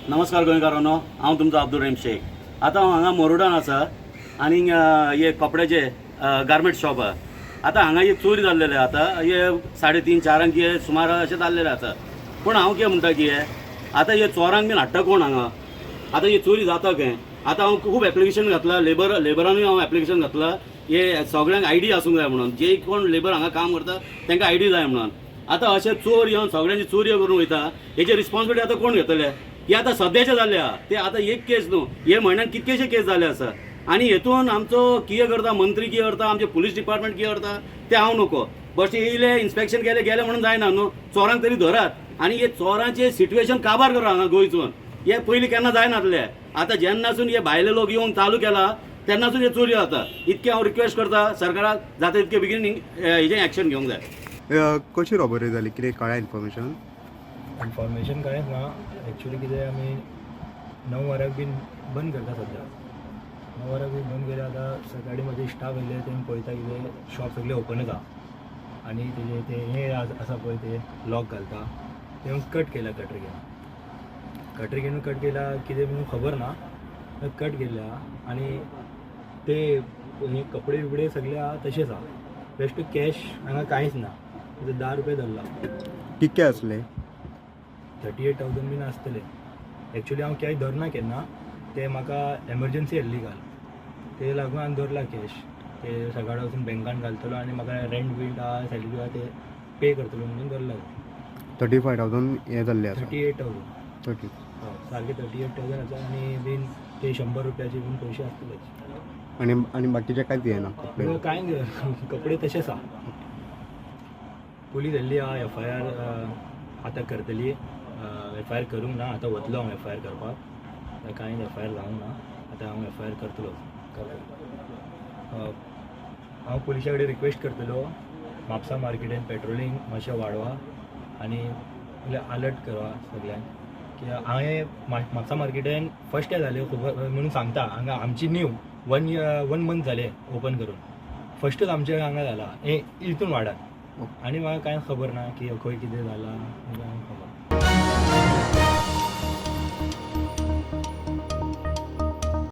नमस्कार गोंयकारांनो, हांव तुमचो अब्दुल रहीम शेख. आतां हांव हांगा मोरुडान आसा आनी हे कपड्याचे गार्मेंट शॉप आहा. आतां हांगा एक चोरी जाल्लेले आतां हे 3:30 4 हे सुमार अशें जाल्लेलें आसा. पूण हांव कितें म्हणटा की आतां हे चोरांक बीन हाडटा कोण हांगा? आतां ही चोरी जाता खंय? आतां हांव खूब एप्लिकेशन घातलां, लेबरानूय हांव एप्लिकेशन घातलां, हे सगळ्यांक आयडी आसूंक जाय म्हणून. जे कोण लेबर हांगा काम करता तांकां आयडी जाय म्हणून. आतां अशे चोर येवन सगळ्यांची चोरयो करून वयता, हेची रिस्पॉन्सिबिलिटी आतां कोण घेतले? ही आतां सद्याचे जाल्ले आहा ते. आतां एक केस न्हू, हे म्हयन्यान कितकेशे केस जाले आसा. आनी हेतून आमचो कितें करता मंत्री, कितें करता आमचे पुलीस डिपार्टमेंट, कितें करता ते हांव नको. बस येयले, इन्स्पेक्शन केले, गेले म्हणून जायना न्हू. चोरांक तरी धरात आनी हे चोरांचे सिट्युएशन काबार करा हांगा गोंयसून. हे पयलीं केन्ना जायनासले. आतां जेन्नासून हे भायले लोक येवन चालू केला तेन्नासून हे चोरी जाता. इतकें हांव रिक्वेस्ट करता सरकाराक, जाता तितके बेगीन हेजें एक्शन घेवंक जाय. कशी रॉबरी जाली, कितें कळ्ळा इन्फॉर्मेशन? इन्फॉर्मेशन कांयच ना. एक्चुली कितें, आमी 9 वरांक बीन बंद करता सद्या. 9 वरांक बीन बंद केल्या. आतां सकाळीं म्हजे स्टाफ येयले, तेमी पळयता कितें, शॉप सगळें ओपनच आहा आनी तेजे ते हे आसा पळय, ते लॉक घालता ते कट केला कटर घेवन. कटर घेवन कट केला, कितें म्हणून खबर ना, कट केल्या. आनी ते हे कपडे बिपडे सगळे आहा तशेंच आहा. बेश्ट कॅश हांगा कांयच ना. 10 रुपया धरला. कितके आसले? 38,000 बीन आसतले. एक्चुली हांव कॅश धरना केन्ना. ते म्हाका एमर्जन्सी येयल्ली काल, ते लागून हांवें धरला कॅश. ते सकाळी वचून बँकान घालतलो आनी म्हाका रेंट बीन आहा, सॅलरी आहा, ते पे करतलो म्हणून धरला. 35,000 हे जाल्ले आसा? 38,000. 30. हय, सारके 38,000 आसा आनी बीन ते 100 रुपयाचे बीन पयशे आसतलेच. आनी आनी बाकीचे कांयच येना कपडे? कांय कपडे तशेच आहा. पुलीस येयल्ली आहा, एफआयआर आतां करतली. एफआयआर करूंक ना, आतां वतलो हांव एफआयआर करपाक. आतां कांय एफआयआर जावंक ना, आतां हांव एफआयआर करतलो करतलो. हांव पुलिसा कडेन रिक्वेस्ट करतलो, म्हापसा मार्केटीन पेट्रोलिंग मातशें वाडवा आनी अलर्ट करा सगळ्यांक. की हांवें म्हापसा मार्केटीन फर्स्ट टायम जालें खबर म्हणून सांगता. हांगा आमची न्यू 1 मंथ जालें ओपन करून, फर्स्टच आमचे हांगा जाला हे हितून वाडान. आनी म्हाका कांय खबर ना की खंय कितें जालां, कांय खबर.